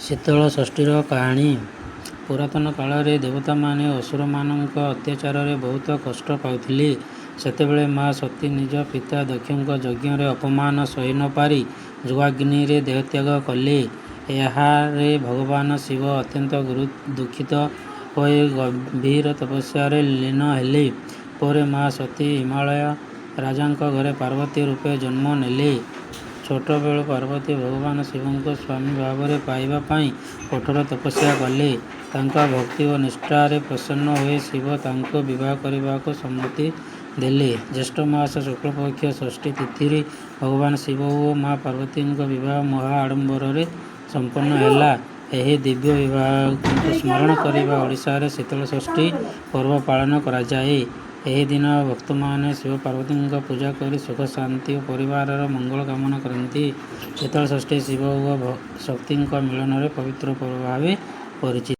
ଶୀତଳ ଷଷ୍ଠୀର କାହାଣୀ। ପୁରାତନ କାଳରେ ଦେବତାମାନେ ଅସୁରମାନଙ୍କ ଅତ୍ୟାଚାରରେ ବହୁତ କଷ୍ଟ ପାଉଥିଲେ। ସେତେବେଳେ ମା ସତୀ ନିଜ ପିତା ଦକ୍ଷଙ୍କ ଯଜ୍ଞରେ ଅପମାନ ସହି ନ ପାରି ଯଜ୍ଞାଗ୍ନିରେ ଦେହତ୍ୟାଗ କଲେ। ଏହାରେ ଭଗବାନ ଶିବ ଅତ୍ୟନ୍ତ ଦୁଃଖିତ ହୋଇ ଗଭୀର ତପସ୍ୟାରେ ଲୀନ ହେଲେ। ପରେ ମା ସତୀ ହିମାଳୟ ରାଜାଙ୍କ ଘରେ ପାର୍ବତୀ ରୂପେ ଜନ୍ମ ନେଲେ। ଛୋଟବେଳୁ ପାର୍ବତୀ ଭଗବାନ ଶିବଙ୍କୁ ସ୍ୱାମୀ ଭାବରେ ପାଇବା ପାଇଁ କଠୋର ତପସ୍ୟା କଲେ। ତାଙ୍କ ଭକ୍ତି ଓ ନିଷ୍ଠାରେ ପ୍ରସନ୍ନ ହୋଇ ଶିବ ତାଙ୍କୁ ବିବାହ କରିବାକୁ ସମ୍ମତି ଦେଲେ। ଜ୍ୟେଷ୍ଠ ମାସ ଶୁକ୍ଳପକ୍ଷ ଷଷ୍ଠୀ ତିଥିରେ ଭଗବାନ ଶିବ ଓ ମା ପାର୍ବତୀଙ୍କ ବିବାହ ମହା ଆଡମ୍ବରରେ ସମ୍ପନ୍ନ ହେଲା। ଏହି ଦିବ୍ୟ ବିବାହକୁ ସ୍ମରଣ କରି ଓଡ଼ିଶାରେ ଶୀତଳ ଷଷ୍ଠୀ ପର୍ବ ପାଳନ କରାଯାଏ। ଏହି ଦିନ ଭକ୍ତମାନେ ଶିବ-ପାର୍ବତୀଙ୍କ ପୂଜା କରି ସୁଖ, ଶାନ୍ତି ଓ ପରିବାରର ମଙ୍ଗଳ କାମନା କରନ୍ତି। ଶୀତଳ ଷଷ୍ଠୀ ଶିବ ଓ ଶକ୍ତିଙ୍କ ମିଳନର ପବିତ୍ର ପର୍ବ ଭାବେ ପରିଚିତ।